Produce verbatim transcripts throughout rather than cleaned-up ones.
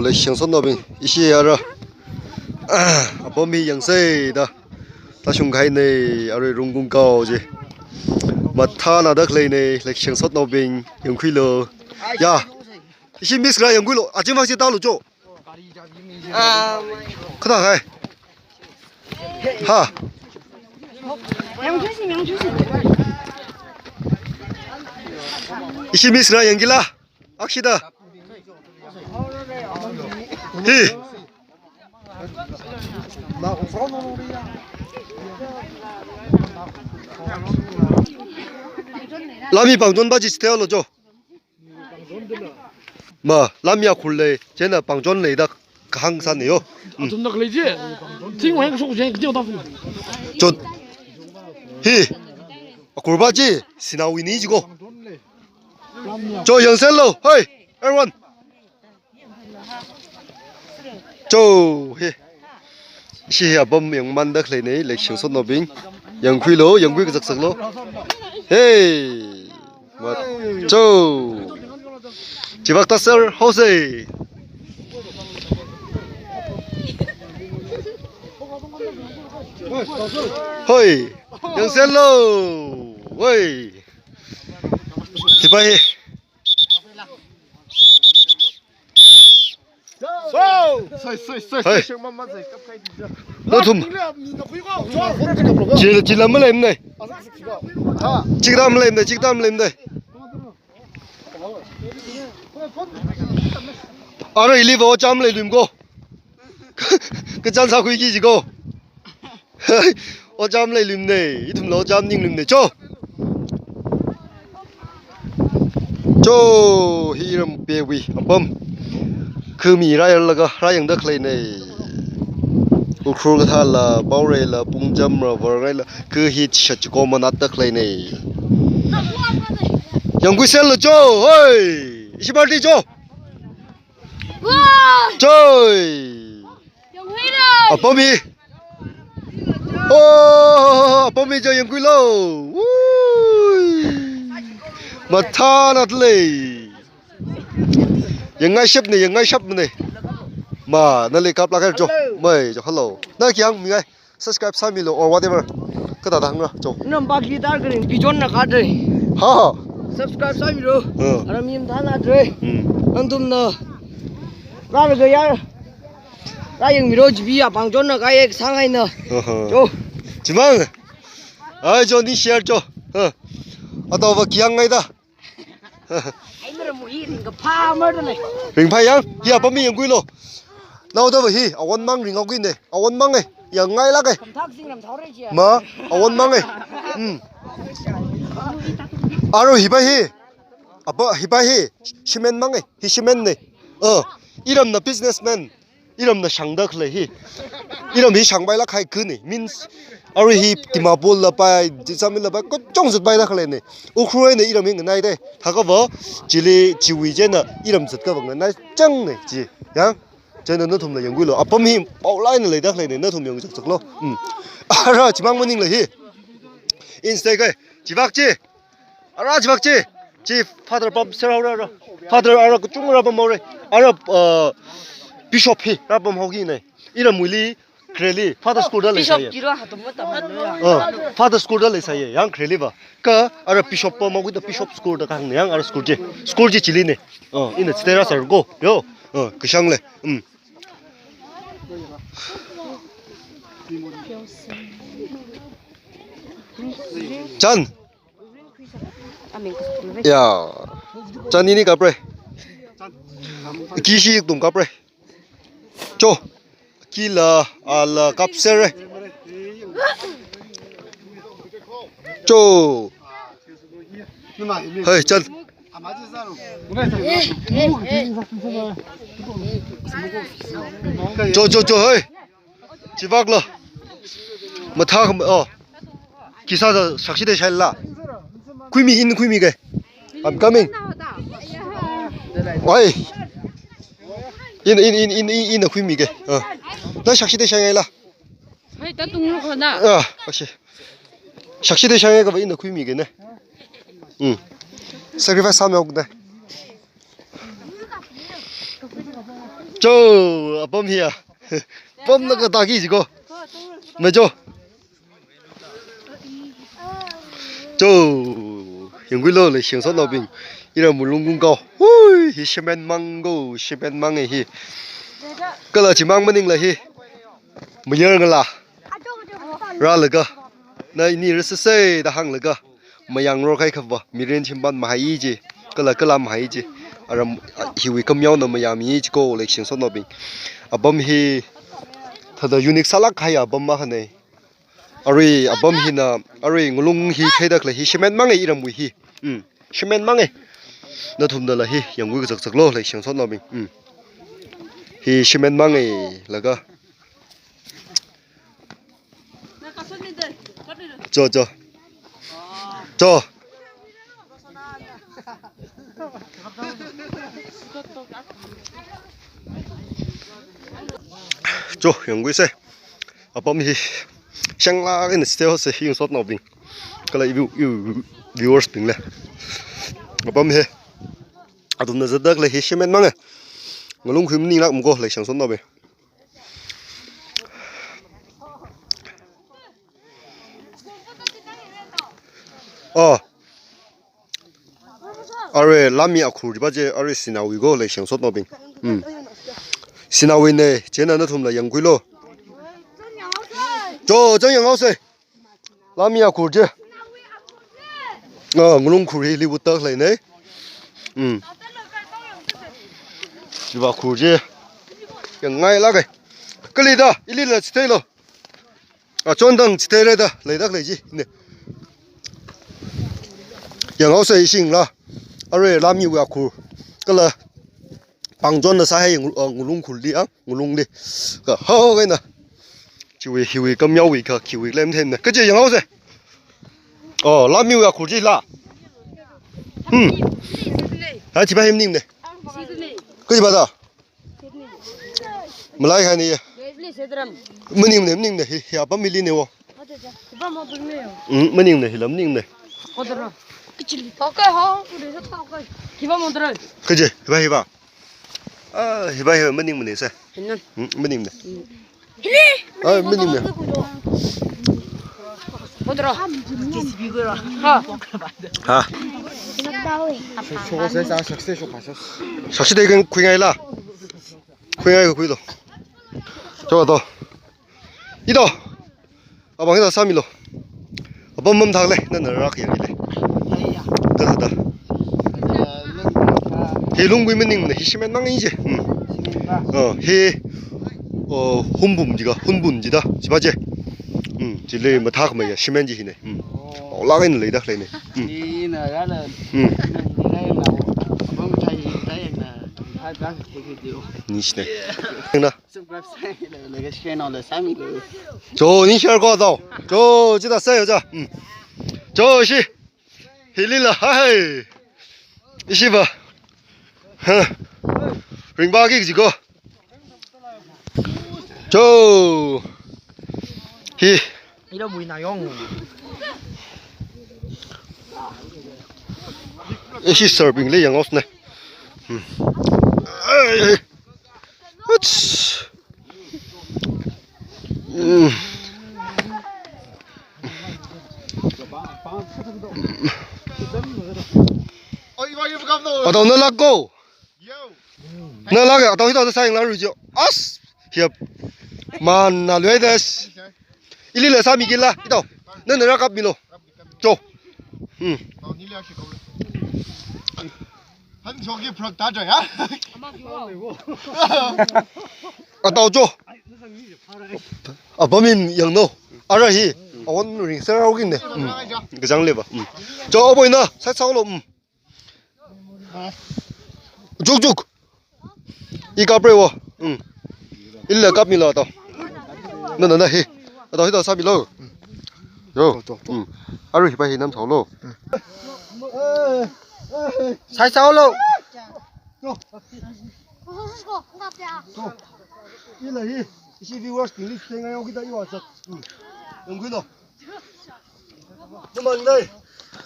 Leishingsotnaobing, ishi ara apam hi yangsei da. Tashung kahainei, arui Rungkung kao chi. Mathānada khaleinei, leishingsotnaobing, yangkhuilu. Ya. Ishi miss kharā yangkhuilu. Achimang chi tālu cho. Kata hai. Ha. Ishi miss kharā yangkila. Akshida. Hi. Lami pangchonpa chi stay lo cho. Ma, lami akhur lei, chieina pangchon leida kahāng sānei yo. Mm. Athumna khalei chi, thing wang shok jeng kajao ta phun. Cho. Hi. Akhurpa chi, sinawui ni jiko. Cho, yangsen lo. Hey, everyone. Cho, hi. Ishi hi apam yangmanda khaleinei, leishingsotnaobing. Yangkhuilu, yangkhui kazakzaklu. Hey. Cho. Chivak ta sir, hosei. Hoi. Yangsen lo. Hoi. Hipa hi. Soi, soi, soi, soi. Nathum. Chila, chila maleimnei. Chikda maleimnei, chikda maleimnei. Ara ili va ojā maleilui ko. Kachan sākhuiki jiko. Ojā maleilui nei, ithumla ojā maninglui nei. Cho. Cho, hi iram pewui apam. Khami rāyarlaga, rāyangda khaleinei. Ukhrul kathāla, Paoreila, Pungjamla, Varangaila, khi hi chishat chiko manatda khaleinei. Yangkhuisen lo cho, hoi. Ishi party cho. Wow! Choi! Yangkhuilo! Apam hi. Oh, apam hi cho yangkhuilo. Wui. Mathānada lei. Yangngaishapnei, yangngaishapnei. Ma, nali kaplāk hai cho. Mai cho, hello. Na khi hāngmi ngai? Subscribe sāmilu or whatever. Kathāda hāngra cho. Nampa guitar karing pichonna kādei. Ha. Subscribe sāmilu. Ha. Ara mi mathānadei. Hmm. Nathumna. Rālaga ya. Rāyangmilu chibi ya pangchonna kayek sāngaina. Aha. Cho. Chimang. Ai cho ni share cho. Ha. Ataova khi hāngngaida. Ai, mara mu hi ringkaphā mara nei. Ringphā yang, hi apam hi yangkhuilo. Naoda va hi, awon mang ringhaoki nei, awon mang e, yangngailāk e. Kamthak sing ram thaorei chi. Ma, awon mang e. Hmm. Aro hipa hi, apa hipa hi, shimān mang e, hi shimān nei. Uh, iramna businessman. Iramna shāngda khalei hi. Iram hi shāngpailāk hai khanei. Means, arui hi Dimapurla pai, Jishamarla pai, kachungkha zatpaida khaleinei. Ukhrul eina iram hi nganaidei. Thākha va, chili, chiwui chieina iram zatkha va nganai changnei chi. Yang, chieina nathumla yangkhuilo. Apam hi paolāk eina leida khaleinei, nathum yangzakzaklo. Hmm. Ara, chimang maningla hi. Insta kai, chivak chi. Ara chivak chi, chi father pam sera haora ara. Father ara kachungkha rāpamhaorei. Ara, uh, bishop hi rāpamhaoki nei. Iramwuili, khareli, father school da leisai. Bishop kiro hatum matam. Uh, father school da leisai, yang khareli va. Kha ara bishop pamhaoki da bishop school da kahāng nei, yang ara school chi. School chi chili nei. Uh, ina chitera sar ko, yo. Uh, kashang lei. Um. Chan. Ya. Chan ini kaprei. Khi shi tung kaprei. Cho. Khila, ala kapserei. Cho. Hai, chan. Cho, cho, cho, hai. Chivaklo. Mathā kham, oh. Khi sāda sakshi de shaila. Khuimi, ina khuimi ke. I'm coming. Oi. Ina, ina, ina, ina, ina khuimi ke. Ah. Na sakshi de shaila. Hai, ta tunglu khona. Ah, sakshi. Sakshi de shai ka va ina khuimi ke nei. Hmm. Sacrifice sāmihaoda. Cho, apam hiya. Pamna katā ki jiko. Mei cho. Cho, yangkhuilo leishiyangsotnaobing. Iramwui lungkung kao. Hui, hi shimen mang ko, shimen mang e hi. Kala chimang maningla hi. Mayar ngala. Rālaga. Na ini rāsāsei da hānglaga. Mayang ror khai khava. Mirin chimpan mahai ji. Kala kala mahai ji. Aram, a, hiwui kamyaona mayami jiko leishiyangsotnaobing. Apam hi. Thāda unique sālāk kahai apam akhane. Arui apam hina, arui ngalung hi khaida khalei hi, shimen mang e iramwui hi. Mm, shimen mang e. Nathumnala hi, yangkhui kazakzaklo, leishiyangsotnaobing. Mm. Hi shimen mang e, laga. Cho, cho. Cho. Cho, yangkhuisei. Apam hi. Shanglāk eina chithei haosei, yangsotnaobing. Kala iwui, iwui viewers bing le. Apam hi. Athumna zatda khalei hi shimen mang e. Ngalung khui maninglāk mako leishiyangsotnaobing. Oh. Arui lāmi akhur jipa je, arui sinawui ko leishiyangsotnaobing. Hmm. Sinawui ne, chieina nathumla yangkhuilo. Cho, chang yanghaosei. Lāmi akhur je. Ah, ngalung khur hili vātda khalei ne. Hmm. Jiva khur je. Yangngailāk e. Kali da, ilila chitheilo. Achon tang chitheira da, leida khalei ji ne. Yanghaosei ishingla. Arui lāmiwui akhur. Kala pāngchonna sāhai ngu-, ah, ngalung khurli, ah, ngalungli. Kahao kahaina. Chiwui, hiwui, kamyaowui ka, khiwui lem thenna. Kaje yanghaosei. Oh, lāmiwui akhur jila. Hmm. Ha, chipa hi maningne. Kajipa da. Malai kahaina ya. Maningne, maningne, hi, hi apam hili ne wo. Mm, maningne, hila maningne. Kaje, hipa, hipa. Ah, hipa, hipa, maning, maningsei. Mm, maningne. Ah, maningne. Ha. Ha. Sakshi de khuingaila. Khuingai khuilo. Cho to. Ito. Apam hithā sāmilo. Apam mamthākle, nana rākayang le. Da, da, da. Hi lungwui maningne, hi shimen mang e je. Hmm. Oh, hi. Oh, hunbun jika, hunbun jida, jipa je. Hmm, jili mathākmeiya, shimen ji hine. Hmm. Olak in leida leine. Hmm. Hmm. Nishne. Nang na. Cho, ni share ko to. Cho, chithā sāya cha. Hmm. Cho, ishi. Hilila, hai. Ishiva. Ha. Ringba ki jiko. Cho. Hi. Ila mui na yong. Ishi serving le yanghaosne. Hmm. Ai, ai. Uts. Mm. Atau nalak ko. Nalak ya, atau hithā sāyangla rujo. As. Hiap. Man na lui des. Ilila sāmi kila. Ito. Nana rākapmilo. Cho. Hmm. Han choki prak ta ja ya. Atau cho. Apam in yangno. Ara hi. Awon ring sāra ugin ne. Hmm. Kachāng leva. Hmm. Cho, aboina. Side sālo. Hmm. Juk, juk. I kapre wo. Hmm. Ila kapmilo to. Na, na, na, hi. Atau hithā sāmilo. Yo. To, to, to. Hmm. Arui hipa hi namthaolo. Side sālo. Yo. Yo. Ila hi. Ishi viewers bingli sāngai o kita iwa sak. Hmm. Yangkhuilo. Mandalay.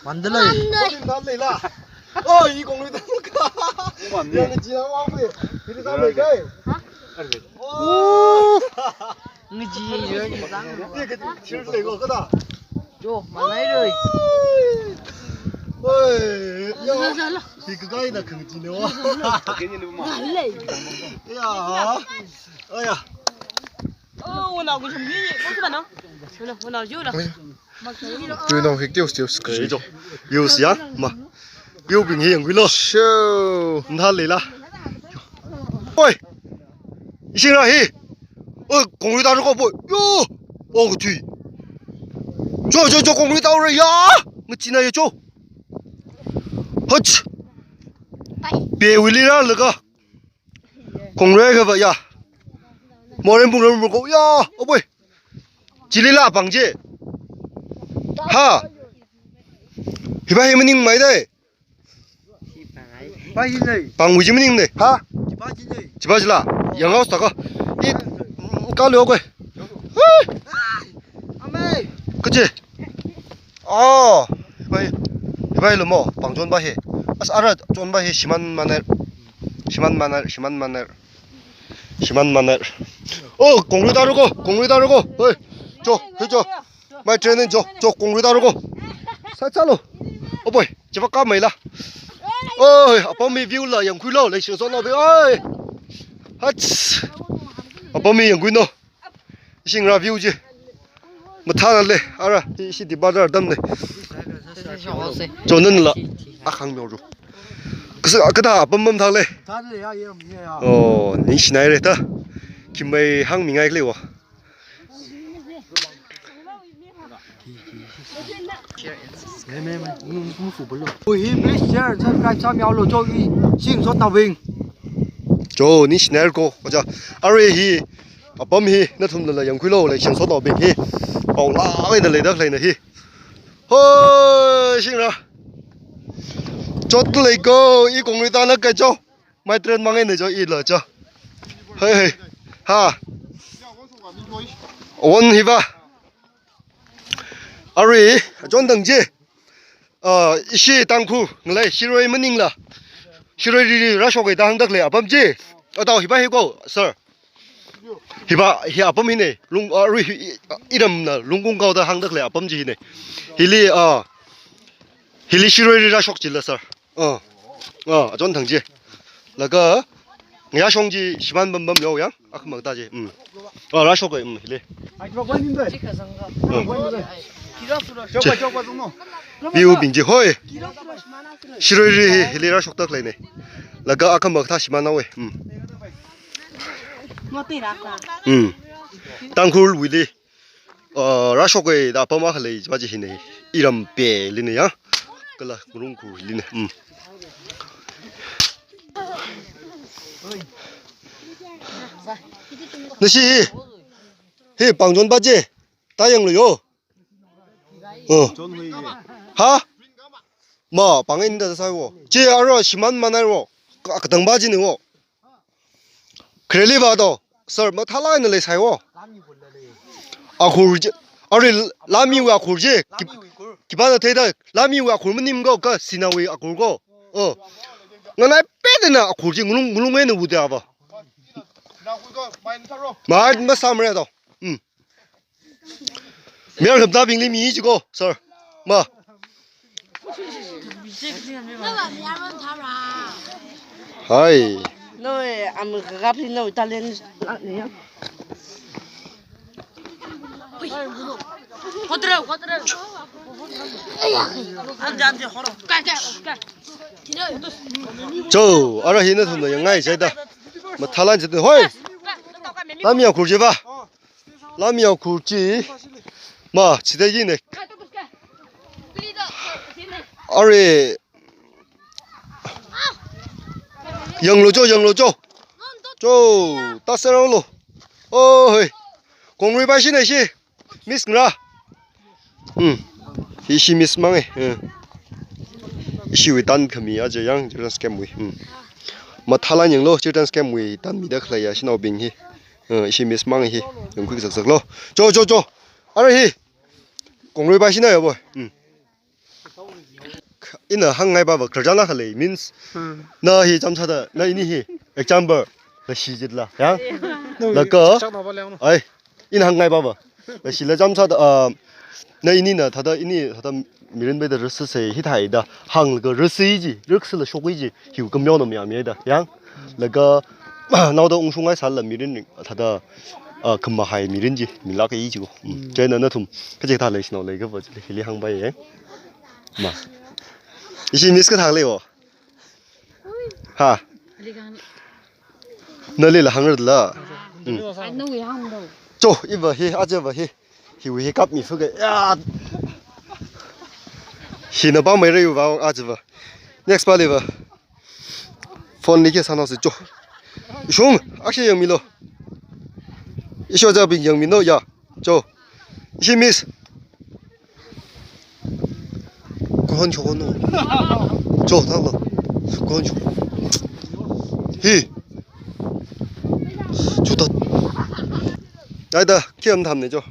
Mandalay. Mandalay la. Oh, i kong lui tang ka. Mandalay. Yang ji la wang pe. Ini ka mai kai. Oh. Ngaji yo ni sang. Ye ke thir le lo kada. Jo, malai lo. Oi. Ya. Lo, lo, lo. Hi ka kai na khang ji ne wa. Malai. Ya. Aya. Oh, una ku jum ni, ku ba no. Una, una ju lo. Tui nong hik tius tius. Ei, jo. Use ya, ma. Yubing hi yangkhuilo. Show. Ntha leila. Oi. Ishingra hi. Oi, kongri ta ko boy. Yo. Oh, tui. Jo, jo, jo, kongri ta re ya. Ngachina ya jo. Hach. Pe wili ra laga. Kongri ka ba ya. Moren bung ram ko ya. Oh boy. Chili la pang je. Ha. Hiba hi maning mai dai. Pang wui ji maning ne. Ha. Chiba ji la. Yang aus ta ka. I ka lo kwe. Kaje. Oh. Hiba hi. Hiba hi lo mo. Pang jon ba hi. As ara jon ba hi shiman maner. Shiman maner. Shiman maner. Shiman maner. Oh, kongri ta ko, kongri ta ko. Hoi, jo, hoi jo. Mai train jo, jo kongri ta ko. Sa sa lo. Oh boy, chiba ka mai la. Oi, apam mi view la yangkhuilo, leishingsotnao bi. Oi. Hats. Apam mi yangkhuino. Ishingra view ji. Mathāna le, ara, hi shi di bazar dam ne. Jonan la, akhang myo ru. Kasa, kada apam mam thang le. Oh, ni shinai re ta. Kimai hang mi ngai le wa. Ui, hi, please share and subscribe sa miao lo, jo, i, sing so ta wing. Jo, ni shinai ko, kaja, are hi, apam hi, nathumna la yangkhuilo, leishingsotnao bing hi. Pao la, le na le dak le na hi. Hoi, shingra. Chot le ko, i kongri ta na ka jo. Mai train mang ne jo i la jo. Hei, hei. Ha. One hiva. Ari, jon dang ji. Ah, ishi Tangkhul, ngalei, shiroi maning la. Shiroi ri ri rashok da hang dak le, apam ji. Atao hiva hi ko, sir. Hiva, hi apam hi ne, lung, ah, ri, hi, i, iram na, lungkung kau da hang dak le, apam ji hi ne. Hili, ah, hili shiroi ri rashok ji la, sir. Ah, ah, ajon thang ji. Laga, ngayā shong ji, shiman bam bam yo yang, akha mak ta ji. Hmm. Ah, rashok, hmm, hili. Hmm. View bing ji hoi. Shiroi ri hi, hili rashok tak le ne. Laga akha mak ta shiman na we. Hmm. Hmm. Tangkhul wui li. Ah, rashok e da apam akha lei, ba ji hi ne. Iram pe li ne ya. Kala ngarung khu li ne. Hmm. Nashi hi. Hi, pang jon ba ji. Ta yang lo yo. Oh. Ha? Ma, pang in da sai wo. Ji aro shiman manai wo. Ka, ka tang ba ji ne wo. Khreli ba do. Sir, mathālāk eina leisai wo. Akhur ji. Ari lami wui akhur ji. Kip-, kipana theida. Lami wui akhur maning ko ka sina wui akhur ko. Oh. Nganai pet eina akhur ji ngulung, ngulung eina wuda ba. Ma, ma samre do. Hmm. Miyar kham ta bing li mi ji ko, sir. Ma. Hai. No, eh, am gagap li no talent. Kodro, kodro. Am jam je horo. Ka, ka, ka. Jo, ara hi nathumna yang ngai jai da. Mathālāk ji hoi. Lami akhur ji ba. Lami akhur ji. Ma, chida yi ne. Are. Yang lo jo, yang lo jo. Jo, ta serang lo. Oh, hei. Kongri ba shi ne shi. Miss ngra. Hmm. Hi shi miss mang e. Hmm. Shi wui tan khami a je yang children's camp wui. Hmm. Mathālāk yang lo children's camp wui tan mi da khalei ya shinao bing hi. Hmm, shi miss mang hi. Yang quick zak zak lo. Jo, jo, jo. Ara hi. Kongri ba shi na ya boy. Hmm. Ina hāngngai ba ba kharjana khalei means. Hmm. Na hi cham sa da, na ini hi. Example. Lashi jitla, yang? Laga, ai, ina hāngngai baba. Lashila chāmsāda, ah, na inina thāda, ini thāda mirin baida rāsāsei hithāda, hānglaga rāsā ji, rāsāla shok ji, hiwui kameona mayāmi da, yang? Laga, naoda ungshungngai sāla mirin, thāda, ah, khamahai mirin ji, milāka ji ko. Mm. Chieina nathum, kaje thā lei shinao lei kava, hili hāngpai, eh? Ma. Ishi miss kathā lei wo. Ha. Nalila hāngrala. Mm. Cho, iva hi, aja va hi. Hiwui hi kapmi fuga. Ya. Hina pāmeira va, aja va. Next pali va. Phone li khe sānaosa cho. Ishung, akshe yangmilo. Isho jabing yangmino ya. Cho. Ishi miss. Kuhon chokon no. Cho, thanglo. Kuhon chokon. Hi. Chutat. Aida, khi am tham ne cho.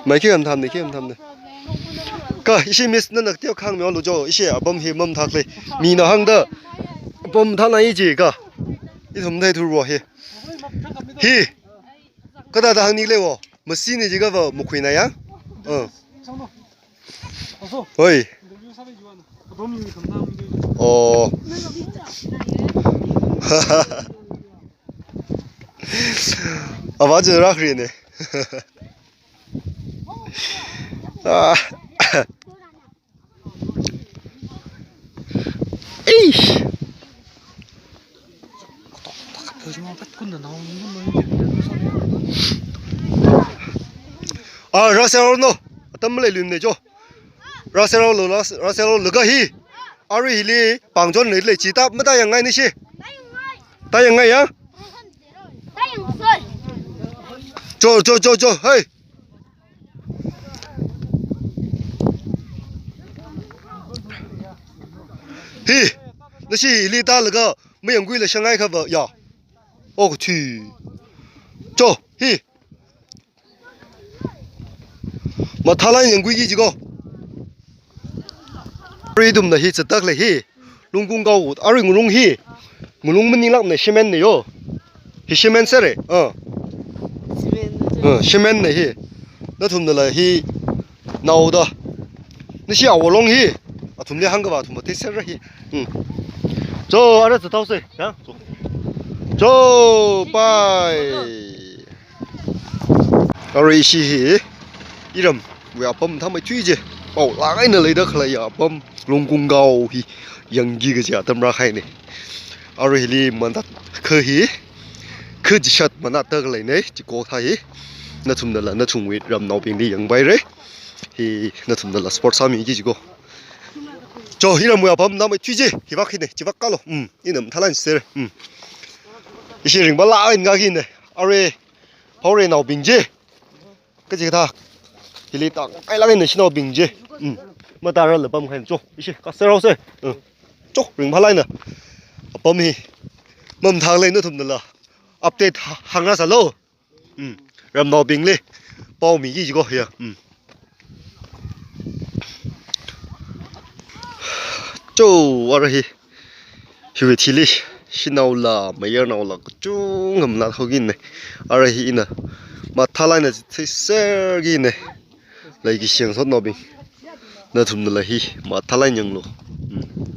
Mai khi am tham ne, khi am tham ne. Ka, ishi miss nana teo khang mi olu cho, ishi apam hi mamathā lei. Mina hāngda. Apam thāna ji ka. Ithum thei thurwa hi. Hi. Kathāda hāngni lei wo. Masini ji kava makhuina ya. Uh. Hoi. Oh. Ava ji rakri ne. Ah. Eish. Ah, rāserhaolu no. Atam maleilui ne cho. Rāserhaolu, rā, rāserhaolu laga hi. Arui hili pāngchon leilei chi ta matāyangngai nishi. Tāyangngai ya. Cho, cho, cho, cho. Hey. Hi, nashi hili tālaga mayangkhuila shangai kava ya. Ok, thi. Cho, hi. Mathālāk yangkhui ji ko. Arui ithumna hi zatda lei hi. Lungkung kao, arui ngalung hi. Ngalung maninglākna cement ne yo. Hi cement sere. Ah. Cement na. Ah, cement ne hi. Nathumnala hi naoda. Nashi awolong hi. Athumli hāngkava athum thei sere hi. Hmm. Cho, ara zathaose. Ya. Cho. Cho, bye. Arui ishi hi iramwui apam thāmeithui chi, paolāk eina leida khalei apam Lungkung kao hi yangki kaji atam rākahai ne. Arui hili manat kha hi, kha chishat manatda khalei ne, chiko thā hi. Nathumnala nathumwui ramnaobingli yangpaira. Hi nathumnala support sāmiki ji ko. Cho, iramwui apam thāmeithui chi, hivak hi ne, chivak kalo. Hmm, ina mathālāk sere. Hmm. Ishi ringphalāk eina ngaki ne. Arui Paoreinaobing chi. Kaji kathā. Hili tāngkailāk eina shanaobing chi. Mm. Mathālākla pamkahai cho. Ishi, kaserhaose. Mm. Cho, ringphalāk eina. Apam hi. Mamathā lei nathumnala. Update ha-, hāngrāsālo. Mm. Ramnaobingli. Paomiki ji ko ya. Mm. Cho, ara hi. Hiwui thili, shanaola, mayarnaola, kachungkha manat haoki ne. Ara hi ina, mathālāk eina theiserki ne. Leikashi yangsotnaobing. Nathumnala hi, mathālāk eina yanglu. Mm.